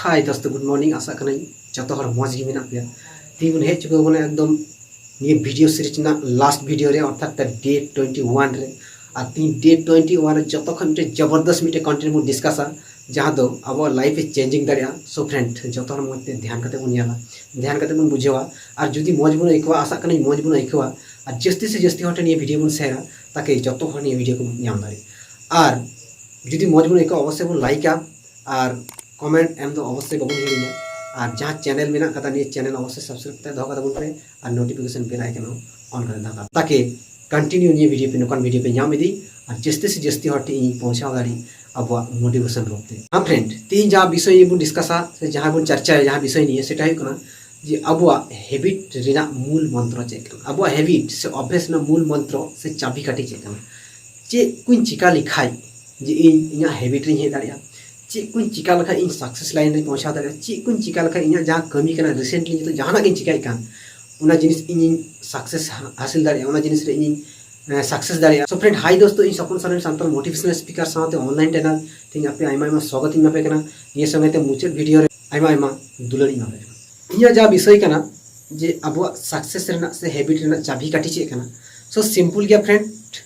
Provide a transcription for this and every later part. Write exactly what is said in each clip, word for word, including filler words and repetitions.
Hi ᱫᱳᱥᱛᱳ, good morning. ᱟᱥᱟ ᱠᱟᱹᱱᱟᱹᱧ ᱡᱚᱛᱚ ᱦᱚᱲ ᱢᱚᱡᱽ ᱜᱮ ᱢᱮᱱᱟᱜ ᱯᱮᱭᱟ᱾ ᱛᱮᱦᱮᱧ ᱵᱚᱱ ᱦᱮᱡ ᱪᱩᱠᱟᱹᱣ ᱠᱟᱱᱟ ᱮᱠᱫᱚᱢ ᱱᱤᱭᱟᱹ video series ᱨᱮᱱᱟᱜ last video ᱨᱮ, ᱚᱨᱛᱷᱟᱛ ᱛᱮ day twenty one ᱨᱮ᱾ ᱟᱨ ᱛᱮᱦᱮᱧ day twenty one ᱨᱮ ᱡᱚᱛᱚ ᱠᱷᱚᱱ ᱢᱤᱫᱴᱮᱱ ᱡᱚᱵᱚᱨᱫᱚᱥ ᱢᱤᱫᱴᱮᱱ content ᱵᱚᱱ discussᱟ, ᱡᱟᱦᱟᱸ ᱫᱚ ᱟᱵᱚᱣᱟᱜ life ᱮ changing ᱫᱟᱲᱮᱭᱟᱜᱼᱟ᱾ So friend, ᱡᱚᱛᱚ ᱦᱚᱲ ᱢᱚᱡᱽ ᱛᱮ ᱫᱷᱮᱭᱟᱱ ᱠᱟᱛᱮ ᱵᱚᱱ ᱧᱮᱞᱟ, ᱫᱷᱮᱭᱟᱱ ᱠᱟᱛᱮ ᱵᱚᱱ ᱵᱩᱡᱷᱟᱹᱣᱟ᱾ ᱟᱨ ᱡᱩᱫᱤ ᱢᱚᱡᱽ ᱵᱚᱱ ᱟᱹᱭᱠᱟᱹᱣᱟ, ᱟᱥᱟᱜ ᱠᱟᱹᱱᱟᱹᱧ ᱢᱚᱡᱽ ᱵᱚᱱ ᱟᱹᱭᱠᱟᱹᱣᱟ, ᱟᱨ ᱡᱟᱹᱥᱛᱤ ᱥᱮ ᱡᱟᱹᱥᱛᱤ ᱦᱚᱲ ᱴᱷᱮᱱ ᱱᱤᱭᱟᱹ video ᱵᱚᱱ share ᱟ, ᱛᱟᱠᱤ ᱡᱚᱛᱚ ᱦᱚᱲ ᱱᱤᱭᱟᱹ video ᱠᱚ ᱧᱟᱢ ᱫᱟᱲᱮᱭᱟᱜᱼᱟ᱾ ᱟᱨ ᱡᱩᱫᱤ ᱢᱚᱡᱽ ᱵᱚᱱ ᱟᱹᱭᱠᱟᱹᱣᱟ, ᱚᱵᱚᱥᱥᱳᱭ ᱵᱚᱱ like ᱟ, ᱟᱨ comment ᱮᱢ ᱫᱚ ᱚᱵᱚᱥᱥᱳᱭ ᱵᱟᱵᱚᱱ ᱦᱤᱲᱤᱧᱟ᱾ ᱟᱨ ᱡᱟᱦᱟᱸ channel ᱢᱮᱱᱟᱜ ᱠᱟᱫᱟ, ᱱᱤᱭᱟᱹ channel ᱚᱵᱚᱥᱥᱳᱭ subscribe ᱠᱟᱛᱮ ᱫᱚᱦᱚ ᱠᱟᱛᱟ ᱵᱚᱱ ᱯᱮ, ᱟᱨ notification bell icon ᱦᱚᱸ on ᱠᱟᱛᱮ ᱫᱚᱦᱚ ᱠᱟᱜ ᱯᱮ, ᱛᱟᱠᱤ continue ᱱᱤᱭᱟᱹ video ᱯᱮ, ᱱᱚᱝᱠᱟᱱ video ᱯᱮ ᱧᱟᱢ ᱤᱫᱤ, ᱟᱨ ᱡᱟᱹᱥᱛᱤ ᱥᱮ ᱡᱟᱹᱥᱛᱤ ᱦᱚᱲ ᱴᱷᱮᱱ ᱤᱧ ᱯᱳᱣᱪᱷᱟᱣ ᱫᱟᱲᱮᱭᱟᱜ ᱟᱵᱚᱣᱟᱜ motivation ᱨᱩᱯ ᱛᱮ᱾ ᱦᱮᱸ friend, ᱛᱮᱦᱮᱧ ᱡᱟᱦᱟᱸ ᱵᱤᱥᱚᱭ ᱱᱤᱭᱮ ᱵᱚᱱ discuss ᱟ, ᱥᱮ ᱡᱟᱦᱟᱸ ᱵᱚᱱ ᱪᱟᱨᱪᱟᱭᱟ, ᱡᱟᱦᱟᱸ ᱵᱤᱥᱚᱭ ᱱᱤᱭᱮ, ᱥᱮᱴᱟ ᱦᱩᱭᱩᱜ ᱠᱟᱱᱟ ᱡᱮ ᱟᱵᱚᱣᱟᱜ habit ᱨᱮᱱᱟᱜ ᱢᱩᱞ ᱢᱚᱱᱛᱨᱚ ᱪᱮᱫ ᱠᱟᱱᱟ, ᱟᱵᱚᱣᱟᱜ habit ᱥᱮ ᱚᱵᱷᱭᱟᱥ ᱨᱮᱱᱟᱜ ᱢᱩᱞ ᱢᱚᱱᱛᱨᱚ ᱥᱮ ᱪᱟᱵᱤ ᱠᱟᱹᱴᱷᱤ ᱪᱮᱫ ᱠᱟᱱᱟ, ᱪᱮᱫ ᱠᱚᱧ ᱪᱤᱠᱟ ᱞᱮᱠᱷᱟᱡ ᱡᱮ ᱤᱧ ᱤᱧᱟᱹᱜ habit ᱨᱤᱧ ᱦᱮᱡ ᱫᱟᱲᱮᱭᱟᱜᱼᱟ, ᱪᱮᱫ ᱠᱚᱧ ᱪᱤᱠᱟ ᱞᱮᱠᱷᱟᱡ ᱤᱧ success line ᱨᱤᱧ ᱯᱳᱣᱪᱷᱟᱣ ᱫᱟᱲᱮᱭᱟᱜᱼᱟ, ᱪᱮᱫ ᱠᱚᱧ ᱪᱤᱠᱟ ᱞᱮᱠᱷᱟᱡ ᱤᱧᱟᱹᱜ ᱡᱟᱦᱟᱸ ᱠᱟᱹᱢᱤ ᱠᱟᱱᱟ, recently ᱱᱤᱛᱚᱜ ᱡᱟᱦᱟᱱᱟᱜ ᱜᱤᱧ ᱪᱤᱠᱟᱭᱮᱫ ᱠᱟᱱ, ᱚᱱᱟ ᱡᱤᱱᱤᱥ ᱤᱧᱤᱧ success ᱦᱟ-, ᱦᱟᱥᱤᱞ ᱫᱟᱲᱮᱭᱟᱜᱼᱟ, ᱚᱱᱟ ᱡᱤᱱᱤᱥ ᱨᱮ ᱤᱧᱤᱧ, ᱮᱸ, success ᱫᱟᱲᱮᱭᱟᱜᱼᱟ᱾ So friend, hi ᱫᱳᱥᱛᱳ, ᱤᱧ ᱥᱚᱯᱚᱱ ᱥᱚᱨᱮᱱ, ᱥᱟᱱᱛᱟᱲ motivational speaker ᱥᱟᱶᱛᱮ online trainer, ᱛᱮᱦᱮᱧ ᱟᱯᱮ ᱟᱭᱢᱟ ᱟᱭᱢᱟ ᱥᱣᱟᱜᱚᱛ ᱤᱧ ᱮᱢᱟ ᱯᱮ ᱠᱟᱱᱟ᱾ ᱱᱤᱭᱟᱹ ᱥᱚᱸᱜᱮ ᱛᱮ ᱢᱩᱪᱟᱹᱫ video ᱨᱮ ᱟᱭᱢᱟ ᱟᱭᱢᱟ ᱫᱩᱞᱟᱹᱲ ᱤᱧ ᱮᱢᱟ ᱯᱮ ᱠᱟᱱᱟ᱾ ᱤᱧᱟᱹᱜ ᱡᱟᱦᱟᱸ ᱵᱤᱥᱚᱭ ᱠᱟᱱᱟ ᱡᱮ ᱟᱵᱚᱣᱟᱜ success ᱨᱮᱱᱟᱜ ᱥᱮ habit ᱨᱮᱱᱟᱜ ᱪᱟᱵᱤ ᱠᱟᱹᱴᱷᱤ ᱪᱮᱫ ᱠᱟᱱᱟ᱾ So simple ᱜᱮᱭᱟ friend,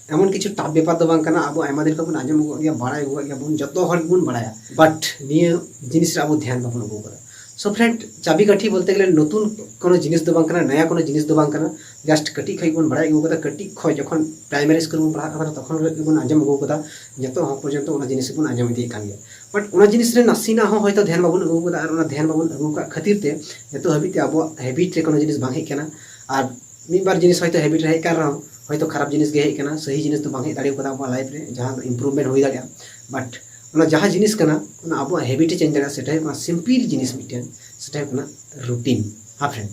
ᱮᱢᱚᱱ ᱠᱤᱪᱷᱩ tough ᱵᱮᱯᱟᱨ ᱫᱚ ᱵᱟᱝ ᱠᱟᱱᱟ᱾ ᱟᱵᱚ ᱟᱭᱢᱟ ᱫᱤᱱ ᱠᱷᱚᱱ ᱵᱚᱱ ᱟᱸᱡᱚᱢ ᱟᱹᱜᱩ ᱟᱠᱟᱫ ᱜᱮᱭᱟ, ᱵᱟᱲᱟᱭ ᱟᱹᱜᱩ ᱟᱠᱟᱫ ᱜᱮᱭᱟ ᱵᱚᱱ, ᱡᱚᱛᱚ ᱦᱚᱲ ᱜᱮᱵᱚᱱ ᱵᱟᱲᱟᱭᱟ, but ᱱᱤᱭᱟᱹ ᱡᱤᱱᱤᱥ ᱨᱮ ᱟᱵᱚ ᱫᱷᱮᱭᱟᱱ ᱵᱟᱵᱚᱱ ᱟᱹᱜᱩ ᱟᱠᱟᱫᱟ᱾ So friend, ᱪᱟᱵᱤ ᱠᱟᱹᱴᱷᱤ ᱵᱚᱞᱛᱮ ᱜᱮᱞᱮ ᱱᱚᱛᱩᱱ ᱠᱳᱱᱳ ᱡᱤᱱᱤᱥ ᱫᱚ ᱵᱟᱝ ᱠᱟᱱᱟ, ᱱᱟᱭᱟ ᱠᱳᱱᱳ ᱡᱤᱱᱤᱥ ᱫᱚ ᱵᱟᱝ ᱠᱟᱱᱟ᱾ Just ᱠᱟᱹᱴᱤᱡ ᱠᱷᱚᱡ ᱵᱚᱱ ᱵᱟᱲᱟᱭ ᱟᱹᱜᱩ ᱟᱠᱟᱫᱟ, ᱠᱟᱹᱴᱤᱡ ᱠᱷᱚᱡ ᱡᱚᱠᱷᱚᱱ primary school ᱵᱚᱱ ᱯᱟᱲᱦᱟᱜ ᱠᱟᱱ ᱛᱟᱦᱮᱱᱟ, ᱛᱚᱠᱷᱚᱱ ᱠᱷᱚᱡ ᱜᱮᱵᱚᱱ ᱟᱸᱡᱚᱢ ᱟᱹᱜᱩ ᱟᱠᱟᱫᱟ, ᱱᱤᱛᱚᱜ ᱦᱚᱸ ᱯᱚᱨᱡᱚᱱᱛᱚ ᱚᱱᱟ ᱡᱤᱱᱤᱥ ᱵᱚᱱ ᱟᱸᱡᱚᱢ ᱤᱫᱤᱭᱮᱫ ᱠᱟᱱ ᱜᱮᱭᱟ᱾ But ᱚᱱᱟ ᱡᱤᱱᱤᱥ ᱨᱮ ᱱᱟᱥᱮᱱᱟᱜ ᱦᱚᱸ ᱦᱚᱭᱛᱳ ᱫᱷᱮᱭᱟᱱ ᱵᱟᱵᱚᱱ ᱟᱹᱜᱩ ᱟᱠᱟᱫᱟ, ᱟᱨ ᱚᱱᱟ ᱫᱷᱮᱭᱟᱱ ᱵᱟᱵᱚᱱ ᱟᱹᱜᱩ ᱟᱠᱟᱫ ᱠᱷᱟᱹᱛᱤᱨ ᱛᱮ ᱱᱤᱛᱚᱜ ᱦᱟᱹᱵᱤᱡ ᱛᱮ ᱟᱵᱚᱣᱟᱜ habit ᱨᱮ ᱠᱳᱱᱳ ᱡᱤᱱᱤᱥ ᱵᱟᱝ ᱦᱮᱡ ᱟᱠᱟᱱᱟ᱾ ᱟᱨ ᱢᱤᱫ ᱵᱟᱨ ᱡᱤᱱᱤᱥ ᱦᱚᱭᱛᱳ habit ᱨᱮ ᱦᱮᱡ ᱟᱠᱟᱱ ᱨᱮᱦᱚᱸ, ᱦᱚᱭᱛᱳ ᱠᱷᱟᱨᱟᱯ ᱡᱤᱱᱤᱥ ᱜᱮ ᱦᱮᱡ ᱟᱠᱟᱱᱟ, ᱥᱟᱹᱦᱤ ᱡᱤᱱᱤᱥ ᱫᱚ ᱵᱟᱝ ᱦᱮᱡ ᱫᱟᱲᱮ ᱟᱠᱟᱫᱟ ᱟᱵᱚᱣᱟᱜ life ᱨᱮ, ᱡᱟᱦᱟᱸ ᱫᱚ improvement ᱦᱩᱭ ᱫᱟᱲᱮᱭᱟᱜᱼᱟ᱾ But ᱚᱱᱟ ᱡᱟᱦᱟᱸ ᱡᱤᱱᱤᱥ ᱠᱟᱱᱟ, ᱚᱱᱟ ᱟᱵᱚᱣᱟᱜ habit ᱮ change ᱫᱟᱲᱮᱭᱟᱜᱼᱟ, ᱥᱮᱴᱟ ᱦᱩᱭᱩᱜ ᱠᱟᱱᱟ simple ᱡᱤᱱᱤᱥ ᱢᱤᱫᱴᱮᱱ, ᱥᱮᱴᱟ ᱦᱩᱭᱩᱜ ᱠᱟᱱᱟ routine᱾ ᱦᱮᱸ friend,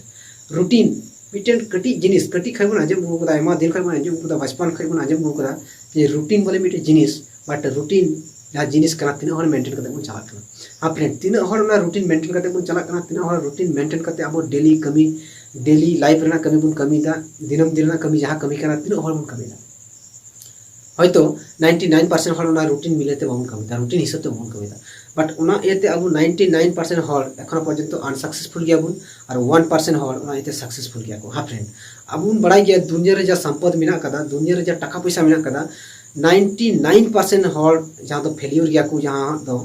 routine ᱢᱤᱫᱴᱮᱱ ᱠᱟᱹᱴᱤᱡ ᱡᱤᱱᱤᱥ, ᱠᱟᱹᱴᱤᱡ ᱠᱷᱚᱡ ᱵᱚᱱ ᱟᱸᱡᱚᱢ ᱟᱹᱜᱩ ᱟᱠᱟᱫᱟ, ᱟᱭᱢᱟ ᱫᱤᱱ ᱠᱷᱚᱡ ᱵᱚᱱ ᱟᱸᱡᱚᱢ ᱟᱹᱜᱩ ᱟᱠᱟᱫᱟ, ᱵᱟᱪᱯᱚᱱ ᱠᱷᱚᱡ ᱵᱚᱱ ᱟᱸᱡᱚᱢ ᱟᱹᱜᱩ ᱟᱠᱟᱫᱟ ᱡᱮ routine ᱵᱚᱞᱮ ᱢᱤᱫᱴᱮᱱ ᱡᱤᱱᱤᱥ᱾ But routine ᱡᱟᱦᱟᱸ ᱡᱤᱱᱤᱥ ᱠᱟᱱᱟ, ᱛᱤᱱᱟᱹᱜ ᱦᱚᱲ maintain ᱠᱟᱛᱮ ᱵᱚᱱ ᱪᱟᱞᱟᱜ ᱠᱟᱱᱟ? ᱦᱮᱸ friend, ᱛᱤᱱᱟᱹᱜ ᱦᱚᱲ ᱚᱱᱟ routine maintain ᱠᱟᱛᱮ ᱵᱚᱱ ᱪᱟᱞᱟᱜ ᱠᱟᱱᱟ? ᱛᱤᱱᱟᱹᱜ ᱦᱚᱲ routine maintain ᱠᱟᱛᱮ ᱟᱵᱚ daily ᱠᱟᱹᱢᱤ, daily life ᱨᱮᱱᱟᱜ ᱠᱟᱹᱢᱤ ᱵᱚᱱ ᱠᱟᱹᱢᱤᱭᱮᱫᱟ, ᱫᱤᱱᱟᱹᱢ ᱫᱤᱱ ᱨᱮᱱᱟᱜ ᱠᱟᱹᱢᱤ, ᱡᱟᱦᱟᱸ ᱠᱟᱹᱢᱤ ᱠᱟᱱᱟ, ᱛᱤᱱᱟᱹᱜ ᱦᱚᱲ ᱵᱚᱱ ᱠᱟᱹᱢᱤᱭᱮᱫᱟ? ᱦᱚᱭᱛᱳ ninety nine percent ᱦᱚᱲ ᱚᱱᱟ ᱨᱩᱴᱤᱱ ᱢᱤᱞᱮ ᱛᱮ ᱵᱟᱵᱚᱱ ᱠᱟᱹᱢᱤᱭᱮᱫᱟ, ᱨᱩᱴᱤᱱ ᱦᱤᱥᱟᱹᱵ ᱛᱮ ᱵᱟᱵᱚᱱ ᱠᱟᱹᱢᱤᱭᱮᱫᱟ, but ᱚᱱᱟ ᱤᱭᱟᱹᱛᱮ ᱟᱵᱚ ninety nine percent ᱦᱚᱲ ᱮᱠᱷᱚᱱᱚ ᱯᱚᱨᱡᱚᱱᱛᱚ unsuccessful ᱜᱮᱭᱟᱵᱚᱱ ᱟᱨ one percent ᱦᱚᱲ ᱚᱱᱟ ᱤᱭᱟᱹᱛᱮ successful ᱜᱮᱭᱟ ᱠᱚ᱾ ᱦᱟ friend, ᱟᱵᱚ ᱵᱚᱱ ᱵᱟᱲᱟᱭ ᱜᱮᱭᱟ ᱫᱩᱱᱭᱟᱹ ᱨᱮ ᱡᱟ ᱥᱚᱢᱯᱚᱫ ᱢᱮᱱᱟᱜ ᱠᱟᱫᱟ, ᱫᱩᱱᱭᱟᱹ ᱨᱮ ᱡᱟ ᱴᱟᱠᱟ ᱯᱚᱭᱥᱟ ᱢᱮᱱᱟᱜ ᱠᱟᱫᱟ, ninety nine percent ᱦᱚᱲ ᱡᱟᱦᱟᱸ ᱫᱚ failure ᱜᱮᱭᱟ ᱠᱚ, ᱡᱟᱦᱟᱸ ᱫᱚ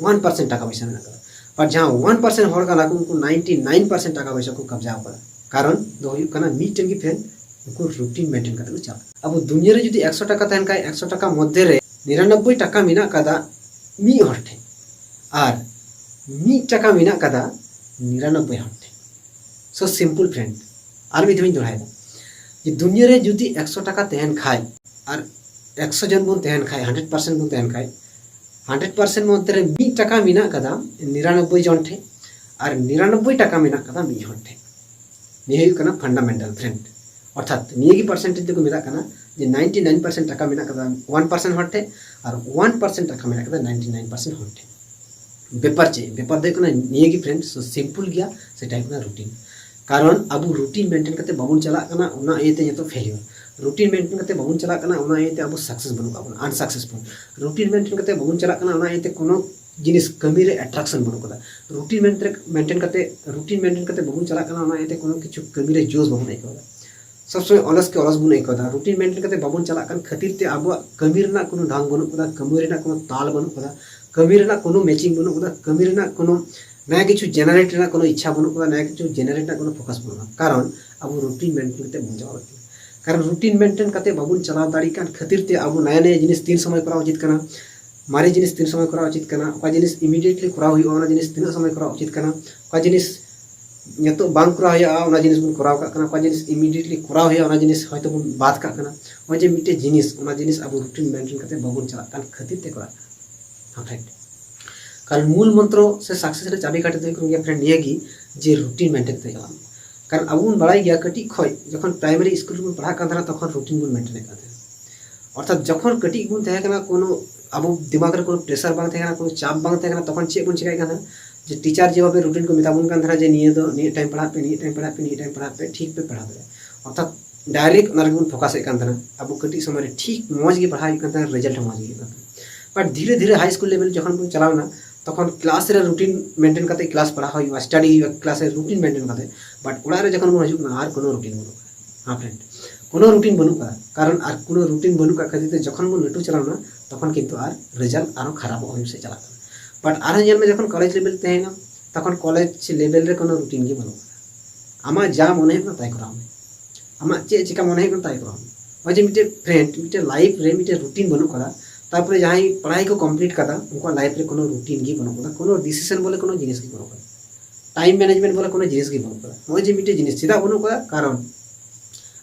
one percent ᱴᱟᱠᱟ ᱯᱚᱭᱥᱟ ᱢᱮᱱᱟᱜ ᱠᱟᱫᱟ᱾ ᱟᱨ ᱡᱟᱦᱟᱸ one percent ᱦᱚᱲ ᱠᱟᱱᱟ ᱠᱚ, ᱩᱱᱠᱩ ninety nine percent ᱴᱟᱠᱟ ᱯᱚᱭᱥᱟ ᱠᱚ ᱠᱟᱵᱡᱟᱣ ᱠᱟᱫᱟ᱾ ᱠᱟᱨᱚᱱ ᱫᱚ ᱦᱩᱭᱩᱜ ᱠᱟᱱᱟ ᱢᱤᱫᱴᱮᱱ ᱜᱮ friend, ᱩᱱᱠᱩ ᱨᱩᱴᱤᱱ ᱢᱮᱱᱴᱮᱱ ᱠᱟᱛᱮ ᱠᱚ ᱪᱟᱞᱟᱜ᱾ ᱟᱵᱚ ᱫᱩᱱᱭᱟᱹ ᱨᱮ ᱡᱩᱫᱤ ᱮᱠᱥᱚ ᱴᱟᱠᱟ ᱛᱟᱦᱮᱱ ᱠᱷᱟᱡ, ᱮᱠᱥᱚ ᱴᱟᱠᱟ ᱢᱚᱫᱽᱫᱷᱮ ᱨᱮ ᱱᱤᱨᱟᱱᱚᱵᱵᱳᱭ ᱴᱟᱠᱟ ᱢᱮᱱᱟᱜ ᱠᱟᱫᱟ ᱢᱤᱫ ᱦᱚᱲ ᱴᱷᱮᱱ, ᱟᱨ ᱢᱤᱫ ᱴᱟᱠᱟ ᱢᱮᱱᱟᱜ ᱠᱟᱫᱟ ᱱᱤᱨᱟᱱᱚᱵᱵᱳᱭ ᱦᱚᱲ ᱴᱷᱮᱱ᱾ So simple friend, ᱟᱨ ᱢᱤᱫ ᱫᱷᱟᱣ ᱤᱧ ᱫᱚᱦᱲᱟᱭᱮᱫᱟ, ᱡᱮ ᱫᱩᱱᱭᱟᱹ ᱨᱮ ᱡᱩᱫᱤ ᱮᱠᱥᱚ ᱴᱟᱠᱟ ᱛᱟᱦᱮᱱ ᱠᱷᱟᱡ ᱟᱨ ᱮᱠᱥᱚ ᱡᱚᱱ ᱵᱚᱱ ᱛᱟᱦᱮᱱ ᱠᱷᱟᱡ, hundred percent ᱵᱚᱱ ᱛᱟᱦᱮᱱ ᱠᱷᱟᱡ, hundred percent ᱢᱚᱫᱽᱫᱷᱮ ᱨᱮ ᱢᱤᱫ ᱴᱟᱠᱟ ᱢᱮᱱᱟᱜ ᱠᱟᱫᱟ ᱱᱤᱨᱟᱱᱚᱵᱵᱳᱭ ᱡᱚᱱ ᱴᱷᱮᱱ ᱟᱨ ᱱᱤᱨᱟᱱᱚᱵᱵᱳᱭ ᱴᱟᱠᱟ ᱢᱮᱱᱟᱜ ᱠᱟᱫᱟ ᱢᱤᱫ ᱦᱚᱲ ᱴᱷᱮᱱ᱾ ᱱᱤᱭᱟᱹ ᱦᱩᱭᱩᱜ ᱠᱟᱱᱟ fundamental friend᱾ ᱚᱨᱛᱷᱟᱛ ᱱᱤᱭᱟᱹ ᱜᱮ percentage ᱫᱚᱠᱚ ᱢᱮᱛᱟᱜ ᱠᱟᱱᱟ ᱡᱮ ninety nine percent ᱴᱟᱠᱟ ᱢᱮᱱᱟᱜ ᱠᱟᱫᱟ one percent ᱦᱚᱲ ᱴᱷᱮᱱ ᱟᱨ one percent ᱴᱟᱠᱟ ᱢᱮᱱᱟᱜ ᱠᱟᱫᱟ ninety nine percent ᱦᱚᱲ ᱴᱷᱮᱱ᱾ ᱵᱮᱯᱟᱨ ᱪᱮᱫ? ᱵᱮᱯᱟᱨ ᱫᱚ ᱦᱩᱭᱩᱜ ᱠᱟᱱᱟ ᱱᱤᱭᱟᱹ ᱜᱮ friend, so simple ᱜᱮᱭᱟ, ᱥᱮᱴᱟ ᱦᱩᱭᱩᱜ ᱠᱟᱱᱟ ᱨᱩᱴᱤᱱ᱾ ᱠᱟᱨᱚᱱ ᱟᱵᱚ ᱨᱩᱴᱤᱱ ᱢᱮᱱᱴᱮᱱ ᱠᱟᱛᱮ ᱵᱟᱵᱚᱱ ᱪᱟᱞᱟᱜ ᱠᱟᱱᱟ, ᱚᱱᱟ ᱤᱭᱟᱹᱛᱮ ᱡᱚᱛᱚ failure᱾ ᱨᱩᱴᱤᱱ ᱢᱮᱱᱴᱮᱱ ᱠᱟᱛᱮ ᱵᱟᱵᱚᱱ ᱪᱟᱞᱟᱜ ᱠᱟᱱᱟ, ᱚᱱᱟ ᱤᱭᱟᱹᱛᱮ ᱟᱵᱚ success ᱵᱟᱹᱱᱩᱜ ᱠᱟᱜ ᱵᱚᱱᱟ, unsuccessful᱾ ᱨᱩᱴᱤᱱ ᱢᱮᱱᱴᱮᱱ ᱠᱟᱛᱮ ᱵᱟᱵᱚᱱ ᱪᱟᱞᱟᱜ ᱠᱟᱱᱟ, ᱚᱱᱟ ᱤᱭᱟᱹᱛᱮ ᱠᱳᱱᱳ ᱡᱤᱱᱤᱥ ᱠᱟᱹᱢᱤ ᱨᱮ attraction ᱵᱟᱹᱱᱩᱜ ᱠᱟᱫᱟ᱾ ᱨᱩᱴᱤᱱ ᱢᱮᱱᱴᱮᱱ ᱠᱟᱛᱮ, ᱨᱩᱴᱤᱱ ᱢᱮᱱᱴᱮᱱ ᱠᱟᱛᱮ ᱵᱟᱵᱚᱱ ᱪᱟᱞᱟᱜ ᱠᱟᱱᱟ, ᱚᱱᱟ ᱤᱭᱟᱹᱛᱮ ᱠᱳᱱᱳ ᱠᱤᱪᱷᱩ ᱠᱟᱹᱢᱤ ᱨᱮ ᱡᱳᱥ ᱵᱟᱵᱚᱱ ᱟᱹᱭᱠᱟᱹᱣ ᱮᱫᱟ᱾ ᱥᱚᱵ ᱥᱚᱢᱚᱭ ᱚᱞᱚᱥ ᱜᱮ ᱚᱞᱚᱥ ᱵᱚᱱ ᱟᱹᱭᱠᱟᱹᱣ ᱮᱫᱟ᱾ ᱨᱩᱴᱤᱱ ᱢᱮᱱᱴᱮᱱ ᱠᱟᱛᱮ ᱵᱟᱵᱚᱱ ᱪᱟᱞᱟᱜ ᱠᱟᱱ ᱠᱷᱟᱹᱛᱤᱨ ᱛᱮ ᱟᱵᱚᱣᱟᱜ ᱠᱟᱹᱢᱤ ᱨᱮᱱᱟᱜ ᱠᱳᱱᱳ ᱰᱷᱟᱝ ᱵᱟᱹᱱᱩᱜ ᱠᱟᱫᱟ, ᱠᱟᱹᱢᱤ ᱨᱮᱱᱟᱜ ᱠᱳᱱᱳ ᱛᱟᱞ ᱵᱟᱹᱱᱩᱜ ᱠᱟᱫᱟ, ᱠᱟᱹᱢᱤ ᱨᱮᱱᱟᱜ ᱠᱳᱱᱳ matching ᱵᱟᱹᱱᱩᱜ ᱠᱟᱫᱟ, ᱠᱟᱹᱢᱤ ᱨᱮᱱᱟᱜ ᱠᱳᱱᱳ ᱱᱟᱭᱟ ᱠᱤᱪᱷᱩ generate ᱨᱮᱱᱟᱜ ᱠᱳᱱᱳ ᱤᱪᱪᱷᱟ ᱵᱟᱹᱱᱩᱜ ᱠᱟᱫᱟ, ᱱᱟᱭᱟ ᱠᱤᱪᱷᱩ generate ᱨᱮᱱᱟᱜ ᱠᱳᱱᱳ focus ᱵᱟᱹᱱᱩᱜᱼᱟ᱾ ᱠᱟᱨᱚᱱ ᱟᱵᱚ ᱨᱩᱴᱤᱱ ᱢᱮᱱᱴᱮᱱ ᱠᱟᱛᱮ ᱵᱟᱵᱚᱱ ᱪᱟᱞᱟᱣ ᱫᱟᱲᱮᱭᱟᱜ ᱠᱟᱱᱟ᱾ ᱠᱟᱨᱚᱱ ᱨᱩᱴᱤᱱ ᱢᱮᱱᱴᱮᱱ ᱠᱟᱛᱮ ᱵᱟᱵᱚᱱ ᱪᱟᱞᱟᱣ ᱫᱟᱲᱮᱭᱟᱜ ᱠᱟᱱ ᱠᱷᱟᱹᱛᱤᱨ ᱛᱮ ᱟᱵᱚ ᱱᱟᱭᱟ ᱱᱟᱭᱟ ᱡᱤᱱᱤᱥ ᱛᱤᱱ ᱥᱚᱢᱚᱭ ᱠᱚᱨᱟᱣ ᱩᱪᱤᱛ ᱠᱟᱱᱟ, ᱢᱟᱨᱮ ᱡᱤᱱᱤᱥ ᱛᱤᱱ ᱥᱚᱢᱚᱭ ᱠᱚᱨᱟᱣ ᱩᱪᱤᱛ ᱠᱟᱱᱟ, ᱚᱠᱟ ᱡᱤᱱᱤᱥ immediately ᱠᱚᱨᱟᱣ ᱦᱩᱭᱩᱜᱼᱟ, ᱚᱱᱟ ᱡᱤᱱᱤᱥ ᱛᱤᱱᱟᱹᱜ ᱥᱚᱢᱚᱭ ᱠᱚᱨᱟᱣ ᱩᱪᱤᱛ ᱠᱟᱱᱟ, ᱚᱠᱟ ᱡᱤᱱᱤᱥ ᱱᱤᱛᱚᱜ ᱵᱟᱝ ᱠᱚᱨᱟᱣ ᱦᱩᱭᱩᱜᱼᱟ, ᱚᱱᱟ ᱡᱤᱱᱤᱥ ᱵᱚᱱ ᱠᱚᱨᱟᱣ ᱠᱟᱜ ᱠᱟᱱᱟ, ᱚᱠᱟ ᱡᱤᱱᱤᱥ immediately ᱠᱚᱨᱟᱣ ᱦᱩᱭᱩᱜᱼᱟ, ᱚᱱᱟ ᱡᱤᱱᱤᱥ ᱦᱚᱭᱛᱳ ᱵᱚᱱ ᱵᱟᱫ ᱠᱟᱜ ᱠᱟᱱᱟ᱾ ᱱᱚᱜᱼᱚᱭ ᱡᱮ ᱢᱤᱫᱴᱮᱡ ᱡᱤᱱᱤᱥ, ᱚᱱᱟ ᱡᱤᱱᱤᱥ ᱟᱵᱚ ᱨᱩᱴᱤᱱ ᱢᱮᱱᱴᱮᱱ ᱠᱟᱛᱮ ᱵᱟᱵᱚᱱ ᱪᱟᱞᱟᱜ ᱠᱟᱱ ᱠᱷᱟᱹᱛᱤᱨ ᱛᱮ ᱠᱚᱨᱟᱜ ᱠᱟᱱᱟ᱾ ᱦᱮᱸ friend, ᱠᱟᱨᱚᱱ ᱢᱩᱞ ᱢᱚᱱᱛᱨᱚ ᱥᱮ success ᱨᱮ ᱪᱟᱵᱤ ᱠᱟᱹᱴᱷᱤ ᱫᱚ ᱦᱩᱭᱩᱜ ᱠᱟᱱ ᱜᱮᱭᱟ friend ᱱᱤᱭᱟᱹ ᱜᱮ, ᱡᱮ ᱨᱩᱴᱤᱱ ᱢᱮᱱᱴᱮᱱ ᱠᱟᱛᱮ ᱪᱟᱞᱟᱜ ᱢᱮ᱾ ᱠᱟᱨᱚᱱ ᱟᱵᱚ ᱵᱚᱱ ᱵᱟᱲᱟᱭ ᱜᱮᱭᱟ, ᱠᱟᱹᱴᱤᱡ ᱠᱷᱚᱡ ᱡᱚᱠᱷᱚᱱ primary school ᱨᱮᱵᱚᱱ ᱯᱟᱲᱦᱟᱜ ᱠᱟᱱ ᱛᱟᱦᱮᱱᱟ, ᱛᱚᱠᱷᱚᱱ ᱨᱩᱴᱤᱱ ᱵᱚᱱ ᱢᱮᱱᱴᱮᱱ ᱮᱫ ᱠᱟᱱ ᱛᱟᱦᱮᱱᱟ᱾ ᱚᱨᱛᱷᱟᱛ ᱡᱚᱠᱷᱚᱱ ᱠᱟᱹᱴᱤᱡ ᱵᱚᱱ ᱛᱟᱦᱮᱸ ᱠᱟᱱᱟ, ᱠᱳᱱᱳ ᱟᱵᱚ ᱫᱤᱢᱟᱜᱽ ᱨᱮ ᱠᱳᱱᱳ pressure ᱵᱟᱝ ᱛᱟᱦᱮᱸ ᱠᱟᱱᱟ, ᱠᱳᱱᱳ ᱪᱟᱯ ᱵᱟᱝ ᱛᱟᱦᱮᱸ ᱠᱟᱱᱟ, ᱛᱚᱠᱷᱚᱱ ᱪᱮᱫ ᱵᱚᱱ ᱪᱮᱠᱟᱭᱮᱫ ᱠᱟᱱ ᱛᱟᱦᱮᱱᱟ? ᱡᱮ teacher ᱡᱮᱵᱷᱟᱵᱮ ᱨᱩᱴᱤᱱ ᱠᱚ ᱢᱮᱛᱟ ᱵᱚᱱ ᱠᱟᱱ ᱛᱟᱦᱮᱱᱟ ᱡᱮ ᱱᱤᱭᱟᱹ ᱫᱚ ᱱᱤᱭᱟᱹ time ᱯᱟᱲᱦᱟᱜ ᱯᱮ, ᱱᱤᱭᱟᱹ time ᱯᱟᱲᱦᱟᱜ ᱯᱮ, ᱱᱤᱭᱟᱹ time ᱯᱟᱲᱦᱟᱜ ᱯᱮ, ᱴᱷᱤᱠ ᱯᱮ ᱯᱟᱲᱦᱟᱣ ᱫᱟᱲᱮᱭᱟᱜᱼᱟ᱾ ᱚᱨᱛᱷᱟᱛ ᱰᱟᱭᱨᱮᱠᱴ ᱚᱱᱟ ᱨᱮᱜᱮ ᱵᱚᱱ ᱯᱷᱳᱠᱟᱥᱮᱫ ᱠᱟᱱ ᱛᱟᱦᱮᱱᱟ᱾ ᱟᱵᱚ ᱠᱟᱹᱴᱤᱡ ᱥᱚᱢᱚᱭ ᱨᱮ ᱴᱷᱤᱠ ᱢᱚᱡᱽ ᱜᱮ ᱯᱟᱲᱦᱟᱣ ᱦᱩᱭᱩᱜ ᱠᱟᱱ ᱛᱟᱦᱮᱱᱟ, ᱨᱮᱡᱟᱞᱴ ᱦᱚᱸ ᱢᱚᱡᱽ ᱜᱮ ᱦᱩᱭᱩᱜ ᱠᱟᱱ ᱛᱟᱦᱮᱱᱟ᱾ ᱵᱟᱴ ᱫᱷᱤᱨᱮ ᱫᱷᱤᱨᱮ ᱦᱟᱭ ᱥᱠᱩᱞ ᱞᱮᱵᱮᱞ ᱡᱚᱠᱷᱚᱱ ᱵᱚᱱ ᱪᱟᱞᱟᱣᱱᱟ, ᱛᱚᱠᱷᱚᱱ ᱠᱞᱟᱥ ᱨᱮ ᱨᱩᱴᱤᱱ ᱢᱮᱱᱴᱮᱱ ᱠᱟᱛᱮ ᱠᱞᱟᱥ ᱯᱟᱲᱦᱟᱣ ᱦᱩᱭᱩᱜᱼᱟ, ᱥᱴᱟᱰᱤ ᱦᱩᱭᱩᱜᱼᱟ ᱠᱞᱟᱥ ᱨᱮ ᱨᱩᱴᱤᱱ ᱢᱮᱱᱴᱮᱱ ᱠᱟᱛᱮ᱾ ᱵᱟᱴ ᱚᱲᱟᱜ ᱨᱮ ᱡᱚᱠᱷᱚᱱ ᱵᱚᱱ ᱦᱤᱡᱩᱜ ᱠᱟᱱᱟ, ᱟᱨ ᱠᱳᱱᱳ ᱨᱩᱴᱤᱱ ᱵᱟᱹᱱᱩᱜ ᱠᱟᱫᱟ᱾ ᱦᱮᱸ ᱯᱷᱨᱮᱱᱰ, ᱠᱳᱱᱳ ᱨᱩᱴᱤᱱ ᱵᱟᱹᱱᱩᱜ ᱠᱟᱫᱟ᱾ ᱠᱟᱨᱚᱱ ᱟᱨ ᱠᱳᱱᱳ ᱨᱩᱴᱤᱱ ᱵᱟᱹᱱᱩᱜ ᱠᱟᱫ ᱠᱷᱟᱹᱛᱤᱨ ᱛᱮ ᱡᱚᱠᱷᱚᱱ ᱵᱚᱱ ᱞᱟᱹᱴᱩ ᱪᱟᱞᱟᱣᱱᱟ, ᱛᱚᱠᱷᱚᱱ ᱠᱤᱱᱛᱩ ᱟᱨ ᱨᱮᱡᱟᱞᱴ ᱟᱨᱦᱚᱸ ᱠᱷᱟᱨᱟᱯᱚᱜ ᱦᱩᱭᱩᱜ ᱥᱮᱫ ᱪᱟᱞᱟᱜ ᱠᱟᱱᱟ᱾ ᱵᱟᱴ ᱟᱨᱦᱚᱸ ᱧᱮᱞ ᱢᱮ, ᱡᱚᱠᱷᱚᱱ ᱠᱚᱞᱮᱡᱽ ᱞᱮᱵᱮᱞ ᱛᱟᱦᱮᱸᱭᱮᱱᱟ, ᱛᱚᱠᱷᱚᱱ ᱠᱚᱞᱮᱡᱽ ᱞᱮᱵᱮᱞ ᱨᱮ ᱠᱳᱱᱳ ᱨᱩᱴᱤᱱ ᱜᱮ ᱵᱟᱹᱱᱩᱜ ᱠᱟᱫᱟ᱾ ᱟᱢᱟᱜ ᱡᱟ ᱢᱚᱱᱮ ᱦᱩᱭᱩᱜ ᱠᱟᱱᱟ ᱛᱟᱭ ᱠᱚᱨᱟᱣ ᱢᱮ᱾ ᱟᱢᱟᱜ ᱪᱮᱫ ᱪᱮᱠᱟ ᱢᱚᱱᱮ ᱦᱩᱭᱩᱜ ᱠᱟᱱᱟ ᱛᱟᱭ ᱠᱚᱨᱟᱣ ᱢᱮ᱾ ᱱᱚᱜᱼᱚᱭ ᱡᱮ ᱢᱤᱫᱴᱮᱱ ᱯᱷᱨᱮᱱᱰ, ᱢᱤᱫᱴᱮᱱ ᱞᱟᱭᱤᱯᱷ ᱨᱮ ᱢᱤᱫᱴᱮᱱ ᱨᱩᱴᱤᱱ ᱵᱟᱹᱱᱩᱜ ᱠᱟᱫᱟ, ᱛᱟᱨᱯᱚᱨᱮ ᱡᱟᱦᱟᱸᱭ ᱯᱟᱲᱦᱟᱭ ᱠᱚ ᱠᱚᱢᱯᱞᱤᱴ ᱠᱟᱫᱟ, ᱩᱱᱠᱩᱣᱟᱜ ᱞᱟᱭᱤᱯᱷ ᱨᱮ ᱠᱳᱱᱳ ᱨᱩᱴᱤᱱ ᱜᱮ ᱵᱟᱹᱱᱩᱜ ᱠᱟᱫᱟ, ᱠᱳᱱᱳ ᱰᱤᱥᱤᱥᱚᱱ ᱵᱚᱞᱮ ᱠᱳᱱᱳ ᱡᱤᱱᱤᱥ ᱜᱮ ᱵᱟᱹᱱᱩᱜ ᱠᱟᱫᱟ᱾ ᱴᱟᱭᱤᱢ ᱢᱮᱱᱮᱡᱽᱢᱮᱱᱴ ᱵᱚᱞᱮ ᱠᱳᱱᱳ ᱡᱤᱱᱤᱥ ᱜᱮ ᱵᱟᱹᱱᱩᱜ ᱠᱟᱫᱟ᱾ ᱱᱚᱜᱼᱚᱭ ᱡᱮ ᱢᱤᱫᱴᱮᱱ ᱡᱤᱱᱤᱥ ᱪᱮᱫᱟᱜ ᱵᱟᱹᱱᱩᱜ ᱠᱟᱫᱟ? ᱠᱟᱨᱚᱱ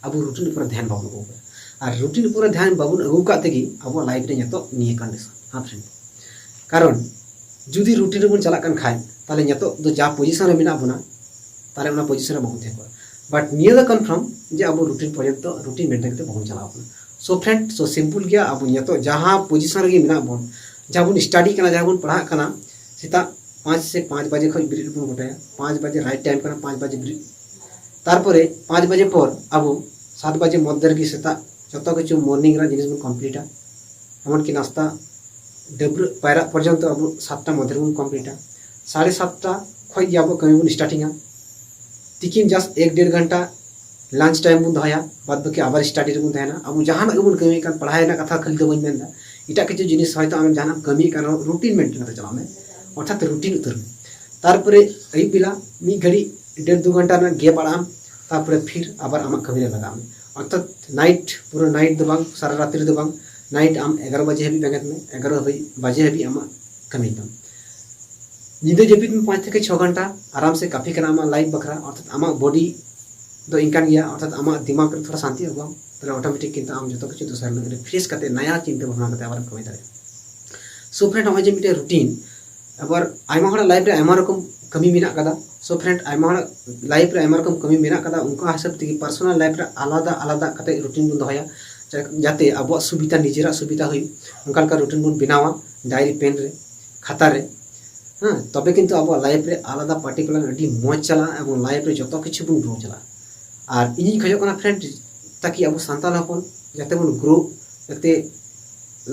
ᱟᱵᱚ ᱨᱩᱴᱤᱱ ᱩᱯᱚᱨᱮ ᱫᱷᱮᱭᱟᱱ ᱵᱟᱵᱚᱱ ᱟᱹᱜᱩ ᱠᱟᱫᱟ᱾ ᱟᱨ ᱨᱩᱴᱤᱱ ᱩᱯᱚᱨᱮ ᱫᱷᱮᱭᱟᱱ ᱵᱟᱵᱚᱱ ᱟᱹᱜᱩ ᱠᱟᱫ ᱛᱮᱜᱮ ᱟᱵᱚᱣᱟᱜ ᱞᱟᱭᱤᱯᱷ ᱨᱮ ᱱᱤᱛᱚᱜ ᱱᱤᱭᱟᱹ ᱠᱚᱱᱰᱤᱥᱚᱱ᱾ ᱦᱮᱸ ᱯᱷᱨᱮᱱᱰ, ᱠᱟᱨᱚᱱ ᱡᱩᱫᱤ ᱨᱩᱴᱤᱱ ᱨᱮᱵᱚᱱ ᱪᱟᱞᱟᱜ ᱠᱟᱱ ᱠᱷᱟᱡ, ᱛᱟᱦᱞᱮ ᱱᱤᱛᱚᱜ ᱫᱚ ᱡᱟ ᱯᱚᱡᱤᱥᱚᱱ ᱨᱮ ᱢᱮᱱᱟᱜ ᱵᱚᱱᱟ, ᱛᱟᱦᱞᱮ ᱚᱱᱟ ᱯᱚᱡᱤᱥᱚᱱ ᱨᱮ ᱵᱟᱵᱚᱱ ᱛᱟᱦᱮᱸ ᱠᱚᱜᱼᱟ᱾ ᱵᱟᱴ ᱱᱤᱭᱟᱹ ᱫᱚ ᱠᱚᱱᱯᱷᱟᱨᱢ ᱡᱮ ᱟᱵᱚ ᱨᱩᱴᱤᱱ ᱯᱚᱨᱡᱚᱱᱛᱚ, ᱨᱩᱴᱤᱱ ᱢᱮᱱᱴᱮᱱ ᱠᱟᱛᱮ ᱵᱟᱵᱚᱱ ᱪᱟᱞᱟᱣ ᱠᱟᱱᱟ᱾ ᱥᱳ ᱯᱷᱨᱮᱱᱰ, ᱥᱳ ᱥᱤᱢᱯᱩᱞ ᱜᱮᱭᱟ᱾ ᱟᱵᱚ ᱱᱤᱛᱚᱜ ᱡᱟᱦᱟᱸ ᱯᱚᱡᱤᱥᱚᱱ ᱨᱮᱜᱮ ᱢᱮᱱᱟᱜ ᱵᱚᱱ, ᱡᱟᱦᱟᱸ ᱵᱚᱱ ᱥᱴᱟᱰᱤ ᱠᱟᱱᱟ, ᱡᱟᱦᱟᱸ ᱵᱚᱱ ᱯᱟᱲᱦᱟᱜ ᱠᱟᱱᱟ, ᱥᱮᱛᱟᱜ ᱯᱟᱸᱪ ᱥᱮ ᱯᱟᱸᱪ ᱵᱟᱡᱮ ᱠᱷᱚᱱ ᱵᱮᱨᱮᱫ ᱵᱚᱱ ᱜᱚᱴᱟᱭᱟ᱾ ᱯᱟᱸᱪ ᱵᱟᱡᱮ ᱨᱟᱭᱤᱴ ᱴᱟᱭᱤᱢ ᱠᱟᱱᱟ, ᱯᱟᱸᱪ ᱵᱟᱡᱮ ᱵᱮᱨᱮᱫ᱾ ᱛᱟᱨᱯᱚᱨᱮ ᱯᱟᱸᱪ ᱵᱟᱡᱮ ᱯᱚᱨ ᱟᱵᱚ ᱥᱟᱛ ᱵᱟᱡᱮ ᱢᱚᱫᱽᱫᱷᱮ ᱨᱮᱜᱮ ᱥᱮᱛᱟᱜ ᱡᱚᱛᱚ ᱠᱤᱪᱷᱩ ᱢᱚᱨᱱᱤᱝ ᱨᱮᱱᱟᱜ ᱡᱤᱱᱤᱥ ᱵᱚᱱ ᱠᱚᱢᱯᱞᱤᱴᱟ᱾ ᱮᱢᱚᱱᱠᱤ ᱱᱟᱥᱛᱟ, ᱰᱟᱹᱵᱽᱨᱟᱹᱜ ᱯᱟᱭᱨᱟᱜ ᱯᱚᱨᱡᱚᱱᱛᱚ ᱟᱵᱚ ᱥᱟᱛᱴᱟ ᱢᱚᱫᱽᱫᱷᱮ ᱨᱮᱵᱚᱱ ᱠᱚᱢᱯᱞᱤᱴᱟ᱾ ᱥᱟᱲᱮ ᱥᱟᱛᱴᱟ ᱠᱷᱚᱡ ᱜᱮ ᱟᱵᱚ ᱠᱟᱹᱢᱤ ᱵᱚᱱ ᱥᱴᱟᱨᱴᱤᱝᱟ᱾ ᱛᱤᱠᱤᱱ ᱡᱟᱥᱴ ᱮᱠ ᱰᱮᱲ ᱜᱷᱚᱱᱴᱟ ᱞᱟᱧᱪ ᱴᱟᱭᱤᱢ ᱵᱚᱱ ᱫᱚᱦᱚᱭᱟ, ᱵᱟᱫ ᱵᱟᱹᱠᱤ ᱟᱵᱟᱨ ᱥᱴᱟᱰᱤ ᱨᱮᱵᱚᱱ ᱛᱟᱦᱮᱱᱟ᱾ ᱟᱵᱚ ᱡᱟᱦᱟᱱᱟᱜ ᱜᱮᱵᱚᱱ ᱠᱟᱹᱢᱤᱭᱮᱫ ᱠᱟᱱ, ᱯᱟᱲᱦᱟᱣ ᱨᱮᱱᱟᱜ ᱠᱟᱛᱷᱟ ᱠᱷᱟᱹᱞᱤ ᱫᱚ ᱵᱟᱹᱧ ᱢᱮᱱᱫᱟ, ᱮᱴᱟᱜ ᱠᱤᱪᱷᱩ ᱡᱤᱱᱤᱥ ᱦᱚᱭᱛᱳ ᱟᱢᱮᱢ ᱡᱟᱦᱟᱱᱟᱜ ᱮᱢ ᱠᱟᱹᱢᱤᱭᱮᱫ ᱠᱟᱱ ᱨᱮᱦᱚᱸ ᱨᱩᱴᱤᱱ ᱢᱮᱱᱴᱮᱱ ᱠᱟᱛᱮ ᱪᱟᱞᱟᱜ ᱢᱮ, ᱚᱨᱛᱷᱟᱛ ᱨᱩᱴᱤᱱ ᱩᱛᱟᱹᱨ ᱢᱮ᱾ ᱛᱟᱨᱯᱚᱨᱮ ᱟᱹᱭᱩᱵ ᱵᱮᱞᱟ ᱢᱤᱫ ᱜᱷᱟᱹᱲᱤᱡ ᱰᱮᱲ ᱫᱩ ᱜᱷᱚᱱᱴᱟ ᱨᱮᱱᱟᱜ ᱜᱮᱯ ᱟᱲᱟᱜ ᱟᱢ, ᱛᱟᱨᱯᱚᱨᱮ ᱯᱷᱤᱨ ᱟᱵᱟᱨ ᱟᱢᱟᱜ ᱠᱟᱹᱢᱤ ᱨᱮ ᱞᱟᱜᱟᱜ ᱢᱮ᱾ ᱚᱨᱛᱷᱟᱛ ᱱᱟᱭᱤᱴ, ᱯᱩᱨᱟᱹ ᱱᱟᱭᱤᱴ ᱫᱚ ᱵᱟᱝ, ᱥᱟᱨᱟ ᱨᱟᱛᱨᱤ ᱫᱚ ᱵᱟᱝ, ᱱᱟᱭᱤᱴ ᱟᱢ ᱮᱜᱟᱨᱚ ᱵᱟᱡᱮ ᱦᱟᱹᱵᱤᱡ ᱵᱮᱸᱜᱮᱫ ᱢᱮ, ᱮᱜᱟᱨᱚ ᱦᱟᱹᱵᱤᱡ, ᱵᱟᱡᱮ ᱦᱟᱹᱵᱤᱡ ᱟᱢᱟᱜ ᱠᱟᱹᱢᱤ ᱛᱟᱢ᱾ ᱧᱤᱫᱟᱹ ᱡᱟᱹᱯᱤᱫ ᱢᱮ ᱯᱟᱸᱪ ᱛᱷᱮᱠᱮ ᱪᱷᱚ ᱜᱷᱚᱱᱴᱟ, ᱟᱨᱟᱢ ᱥᱮ ᱠᱟᱯᱷᱤ ᱠᱟᱱᱟ ᱟᱢᱟᱜ ᱞᱟᱭᱤᱯᱷ ᱵᱟᱠᱷᱨᱟ᱾ ᱚᱨᱛᱷᱟᱛ ᱟᱢᱟᱜ ᱵᱚᱰᱤ ᱫᱚ ᱤᱱᱠᱟᱱ ᱜᱮᱭᱟ, ᱚᱨᱛᱷᱟᱛ ᱟᱢᱟᱜ ᱫᱤᱢᱟᱜᱽ ᱨᱮ ᱛᱷᱚᱲᱟ ᱥᱟᱱᱛᱤ ᱟᱹᱜᱩᱣᱟᱢ, ᱛᱟᱦᱞᱮ ᱚᱴᱳᱢᱮᱴᱤᱠ ᱠᱤᱱᱛᱩ ᱟᱢ ᱡᱚᱛᱚ ᱠᱤᱪᱷᱩ ᱫᱚᱥᱟᱨ ᱦᱤᱞᱳᱜ ᱨᱤᱯᱷᱨᱮᱥ ᱠᱟᱛᱮ ᱱᱟᱭᱟ ᱪᱤᱱᱛᱟᱹ ᱵᱷᱟᱵᱽᱱᱟ ᱠᱟᱛᱮ ᱟᱵᱟᱨᱮᱢ ᱠᱟᱹᱢᱤ ᱫᱟᱲᱮᱭᱟᱜᱼᱟ᱾ ᱥᱳ ᱯᱷᱨᱮᱱᱰ, ᱱᱚᱜᱼᱚᱭ ᱡᱮ ᱢᱤᱫᱴᱮᱱ ᱨᱩᱴᱤᱱ, ᱟᱵᱟᱨ ᱟᱭᱢᱟ ᱦᱚᱲᱟᱜ ᱞᱟᱭᱤᱯᱷ ᱨᱮ ᱟᱭᱢᱟ ᱨᱚᱠᱚᱢ ᱠᱟᱹᱢᱤ ᱢᱮᱱᱟᱜ ᱠᱟᱫᱟ᱾ ᱥᱳ ᱯᱷᱨᱮᱱᱰ, ᱟᱭᱢᱟ ᱦᱚᱲᱟᱜ ᱞᱟᱭᱤᱯᱷ ᱨᱮ ᱟᱭᱢᱟ ᱨᱚᱠᱚᱢ ᱠᱟᱹᱢᱤ ᱢᱮᱱᱟᱜ ᱠᱟᱫᱟ, ᱚᱱᱠᱟ ᱦᱤᱥᱟᱹᱵ ᱛᱮᱜᱮ ᱯᱟᱨᱥᱚᱱᱟᱞ ᱞᱟᱭᱤᱯᱷ ᱨᱮ ᱟᱞᱟᱫᱟ ᱟᱞᱟᱫᱟ ᱠᱟᱛᱮ ᱨᱩᱴᱤᱱ ᱵᱚᱱ ᱫᱚᱦᱚᱭᱟ, ᱡᱟ-, ᱡᱟᱛᱮ ᱟᱵᱚᱣᱟᱜ ᱥᱩᱵᱤᱫᱷᱟ, ᱱᱤᱡᱮᱨᱟᱜ ᱥᱩᱵᱤᱫᱷᱟ ᱦᱩᱭᱩᱜ, ᱚᱱᱠᱟ ᱞᱮᱠᱟ ᱨᱩᱴᱤᱱ ᱵᱚᱱ ᱵᱮᱱᱟᱣᱟ ᱰᱟᱭᱨᱤ ᱯᱮᱱ ᱨᱮ, ᱠᱷᱟᱛᱟ ᱨᱮ᱾ ᱦᱮᱸ, ᱛᱚᱵᱮ ᱠᱤᱱᱛᱩ ᱟᱵᱚᱣᱟᱜ ᱞᱟᱭᱤᱯᱷ ᱨᱮ ᱟᱞᱟᱫᱟ ᱯᱟᱨᱴᱤᱠᱩᱞᱟᱨ ᱟᱹᱰᱤ ᱢᱚᱡᱽ ᱪᱟᱞᱟᱜᱼᱟ ᱮᱵᱚᱝ ᱞᱟᱭᱤᱯᱷ ᱨᱮ ᱡᱚᱛᱚ ᱠᱤᱪᱷᱩ ᱵᱚᱱ ᱜᱨᱳ ᱪᱟᱞᱟᱜᱼᱟ᱾ ᱟᱨ ᱤᱧᱤᱧ ᱠᱷᱚᱡᱚᱜ ᱠᱟᱱᱟ ᱯᱷᱨᱮᱱᱰ, ᱛᱟᱠᱤ ᱟᱵᱚ ᱥᱟᱱᱛᱟᱲ ᱦᱚᱯᱚᱱ ᱡᱟᱛᱮ ᱵᱚᱱ ᱜᱨᱳ, ᱡᱟᱛᱮ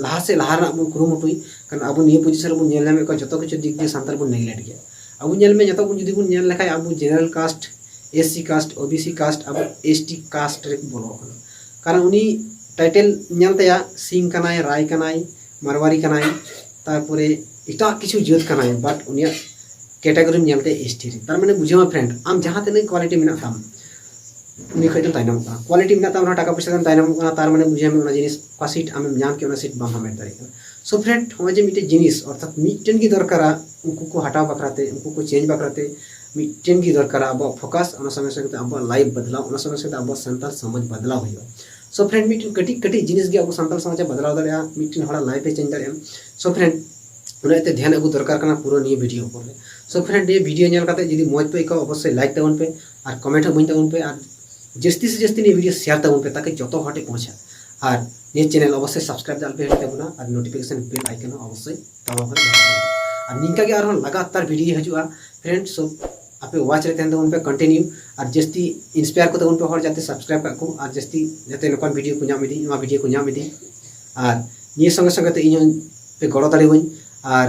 ᱞᱟᱦᱟ ᱥᱮᱫ ᱞᱟᱦᱟ ᱨᱮᱱᱟᱜ ᱵᱚᱱ ᱠᱩᱨᱩᱢᱩᱴᱩᱭ᱾ ᱠᱟᱨᱚᱱ ᱟᱵᱚ ᱱᱤᱭᱟᱹ ᱯᱚᱡᱤᱥᱚᱱ ᱨᱮᱵᱚᱱ ᱧᱮᱞ ᱧᱟᱢᱮᱫ ᱠᱚᱣᱟ, ᱡᱚᱛᱚ ᱠᱤᱪᱷᱩ ᱫᱤᱠ ᱫᱤᱭᱮ ᱥᱟᱱᱛᱟᱲ ᱵᱚᱱ ᱱᱮᱜᱞᱮᱠᱴ ᱜᱮᱭᱟ᱾ ᱟᱵᱚ ᱧᱮᱞ ᱢᱮ, ᱡᱚᱛᱚ ᱡᱩᱫᱤ ᱵᱚᱱ ᱧᱮᱞ ᱞᱮᱠᱷᱟᱱ, ᱟᱵᱚ ᱡᱮᱱᱟᱨᱮᱞ ᱠᱟᱥᱴ, ᱮᱥ ᱥᱤ ᱠᱟᱥᱴ, ᱳ ᱵᱤ ᱥᱤ ᱠᱟᱥᱴ, ᱟᱵᱚ ᱮᱥ ᱴᱤ ᱠᱟᱥᱴ ᱨᱮ ᱵᱚᱞᱚ ᱟᱠᱟᱱᱟ᱾ ᱠᱟᱨᱚᱱ ᱩᱱᱤ ᱴᱟᱭᱴᱮᱞ ᱧᱮᱞ ᱛᱟᱭᱟ, ᱥᱤᱝ ᱠᱟᱱᱟᱭ, ᱨᱟᱭ ᱠᱟᱱᱟᱭ, ᱢᱟᱨᱣᱟᱨᱤ ᱠᱟᱱᱟᱭ, ᱛᱟᱨᱯᱚᱨᱮ ᱮᱴᱟᱜ ᱠᱤᱪᱷᱩ ᱡᱟᱹᱛ ᱠᱟᱱᱟᱭ, ᱵᱟᱴ ᱩᱱᱤᱭᱟᱜ ᱠᱮᱴᱟᱜᱚᱨᱤᱢ ᱧᱮᱞ ᱛᱟᱭᱟ ᱮᱥ ᱴᱤ ᱨᱮ᱾ ᱛᱟᱨ ᱢᱟᱱᱮ ᱵᱩᱡᱷᱟᱹᱣ ᱢᱮ ᱯᱷᱨᱮᱱᱰ, ᱟᱢ ᱡᱟᱦᱟᱸ ᱛᱤᱱᱟᱹᱜ ᱠᱳᱣᱟᱞᱤᱴᱤ ᱢᱮᱱᱟᱜ ᱛᱟᱢ, ᱩᱱᱤ ᱠᱷᱚᱡ ᱫᱚᱢ ᱛᱟᱭᱱᱚᱢᱚᱜ ᱠᱟᱱᱟ᱾ ᱠᱳᱣᱟᱞᱤᱴᱤ ᱢᱮᱱᱟᱜ ᱛᱟᱢ ᱨᱮᱦᱚᱸ, ᱴᱟᱠᱟ ᱯᱚᱭᱥᱟ ᱛᱮᱢ ᱛᱟᱭᱱᱚᱢᱚᱜ ᱠᱟᱱᱟ, ᱛᱟᱨ ᱢᱟᱱᱮ ᱵᱩᱡᱷᱟᱹᱣ ᱢᱮ ᱚᱱᱟ ᱡᱤᱱᱤᱥ, ᱚᱠᱟ ᱥᱤᱴ ᱟᱢᱮᱢ ᱧᱟᱢ ᱠᱮᱫ, ᱚᱱᱟ ᱥᱤᱴ ᱵᱟᱢ ᱦᱟᱢᱮᱴ ᱫᱟᱲᱮᱭᱟᱜ ᱠᱟᱱᱟ᱾ ᱥᱳ ᱯᱷᱨᱮᱱᱰ, ᱱᱚᱜᱼᱚᱭ ᱡᱮ ᱢᱤᱫᱴᱮᱱ ᱡᱤᱱᱤᱥ, ᱚᱨᱛᱷᱟᱛ ᱢᱤᱫᱴᱮᱱ ᱜᱮ ᱫᱚᱨᱠᱟᱨᱟ, ᱩᱱᱠᱩ ᱠᱚ ᱦᱟᱴᱟᱣ ᱵᱟᱠᱷᱨᱟ ᱛᱮ, ᱩᱱᱠᱩ ᱠᱚ ᱪᱮᱧᱡᱽ ᱵᱟᱠᱷᱨᱟ ᱛᱮ ᱢᱤᱫᱴᱮᱱ ᱜᱮ ᱫᱚᱨᱠᱟᱨᱟ ᱟᱵᱚᱣᱟᱜ ᱯᱷᱳᱠᱟᱥ, ᱚᱱᱟ ᱥᱚᱸᱜᱮ ᱥᱚᱸᱜᱮ ᱛᱮ ᱟᱵᱚᱣᱟᱜ ᱞᱟᱭᱤᱯᱷ ᱵᱚᱫᱞᱟᱣ, ᱚᱱᱟ ᱥᱚᱸᱜᱮ ᱥᱚᱸᱜᱮ ᱛᱮ ᱟᱵᱚᱣᱟᱜ ᱥᱟᱱᱛᱟᱲ ᱥᱚᱢᱟᱡᱽ ᱵᱚᱫᱞᱟᱣ ᱦᱩᱭᱩᱜᱼᱟ᱾ ᱥᱳ ᱯᱷᱨᱮᱱᱰ, ᱢᱤᱫᱴᱮᱱ ᱠᱟᱹᱴᱤᱡ ᱠᱟᱹᱴᱤᱡ ᱡᱤᱱᱤᱥ ᱜᱮ ᱟᱵᱚ ᱥᱟᱱᱛᱟᱲ ᱥᱚᱢᱟᱡᱽ ᱮ ᱵᱚᱫᱞᱟᱣ ᱫᱟᱲᱮᱭᱟᱜᱼᱟ, ᱢᱤᱫᱴᱮᱱ ᱦᱚᱲᱟᱜ ᱞᱟᱭᱤᱯᱷ ᱮ ᱪᱮᱧᱡᱽ ᱫᱟᱲᱮᱭᱟᱜᱼᱟ᱾ ᱥᱳ ᱯᱷᱨᱮᱱᱰ, ᱚᱱᱟ ᱤᱭᱟᱹᱛᱮ ᱫᱷᱮᱭᱟᱱ ᱟᱹᱜᱩ ᱫᱚᱨᱠᱟᱨ ᱠᱟᱱᱟ ᱯᱩᱨᱟᱹ ᱱᱤᱭᱟᱹ ᱵᱷᱤᱰᱤᱭᱳ ᱩᱯᱚᱨ ᱨᱮ᱾ ᱥᱳ ᱯᱷᱨᱮᱱᱰ, ᱱᱤᱭᱟᱹ ᱵᱷᱤᱰᱤᱭᱳ ᱧᱮᱞ ᱠᱟᱛᱮ ᱡᱩᱫᱤ ᱢᱚᱡᱽ ᱯᱮ ᱟᱹᱭᱠᱟᱹᱣᱟ, ᱚᱵᱚᱥᱥᱳᱭ ᱞᱟᱭᱤᱠ ᱛᱟᱵᱚᱱ ᱯᱮ ᱟᱨ ᱠᱚᱢᱮᱱᱴ ᱦᱚᱸ ᱤᱢᱟᱹᱧ ᱛᱟᱵᱚᱱ ᱯᱮ, ᱟᱨ ᱡᱟᱹᱥᱛᱤ ᱥᱮ ᱡᱟᱹᱥᱛᱤ ᱱᱤᱭᱟᱹ ᱵᱷᱤᱰᱤᱭᱳ ᱥᱮᱭᱟᱨ ᱛᱟᱵᱚᱱ ᱯᱮ, ᱛᱟᱠᱤ ᱡᱚᱛᱚ ᱦᱚᱲ ᱴᱷᱮᱱ ᱯᱚᱦᱚᱸᱪᱟ᱾ ᱟᱨ ᱱᱤᱭᱟᱹ ᱪᱮᱱᱮᱞ ᱚᱵᱚᱥᱥᱳᱭ ᱥᱟᱵᱥᱠᱨᱟᱭᱤᱵ ᱫᱚ ᱟᱞᱚᱯᱮ ᱦᱤᱲᱤᱧ ᱛᱟᱵᱚᱱᱟ, ᱟᱨ ᱱᱳᱴᱤᱯᱷᱤᱠᱮᱥᱚᱱ ᱵᱮᱞ ᱟᱭᱠᱚᱱ ᱦᱚᱸ ᱚᱵᱚᱥᱥᱳᱭ ᱫᱟᱵᱟᱣ ᱠᱟᱛᱮ ᱫᱚᱦᱚ ᱠᱟᱜ ᱯᱮ᱾ ᱟᱨ ᱱᱤᱝᱠᱟ ᱜᱮ ᱟᱨᱦᱚᱸ ᱞᱟᱜᱟᱛᱟᱨ ᱵᱷᱤᱰᱤᱭᱳ ᱦᱤᱡᱩᱜᱼᱟ ᱯᱷᱨᱮᱱᱰ᱾ ᱥᱳ ᱟᱯᱮ ᱣᱟᱪ ᱨᱮ ᱛᱟᱦᱮᱱ ᱛᱟᱵᱚᱱ ᱯᱮ ᱠᱚᱱᱴᱤᱱᱤᱭᱩ, ᱟᱨ ᱡᱟᱹᱥᱛᱤ ᱤᱱᱥᱯᱟᱭᱟᱨ ᱠᱚ ᱛᱟᱵᱚᱱ ᱯᱮ ᱦᱚᱲ, ᱡᱟᱛᱮ ᱥᱟᱵᱥᱠᱨᱟᱭᱤᱵ ᱠᱟᱜ ᱠᱚ, ᱟᱨ ᱡᱟᱹᱥᱛᱤ ᱡᱟᱛᱮ ᱱᱚᱝᱠᱟᱱ ᱵᱷᱤᱰᱤᱭᱳ ᱠᱚ ᱧᱟᱢ ᱤᱫᱤ, ᱱᱚᱣᱟ ᱵᱷᱤᱰᱤᱭᱳ ᱠᱚ ᱧᱟᱢ ᱤᱫᱤ᱾ ᱟᱨ ᱱᱤᱭᱟᱹ ᱥᱚᱸᱜᱮ ᱥᱚᱸᱜᱮ ᱛᱮ ᱤᱧ ᱦᱚᱸ ᱯᱮ ᱜᱚᱲᱚ ᱫᱟᱲᱮᱭᱟᱹᱧ, ᱟᱨ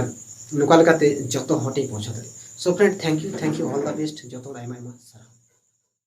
ᱱᱚᱝᱠᱟ ᱞᱮᱠᱟᱛᱮ ᱡᱚᱛᱚ ᱦᱚᱲ ᱴᱷᱮᱱ ᱯᱚᱦᱚᱸᱪᱟᱣ ᱫᱟᱲᱮᱭᱟᱜᱼᱟ᱾ So friend, thank you, thank you, all the best, ᱡᱚᱛᱚ ᱦᱚᱲ ᱟᱭᱢᱟ ᱟᱭᱢᱟ ᱥᱟᱨᱦᱟᱣ᱾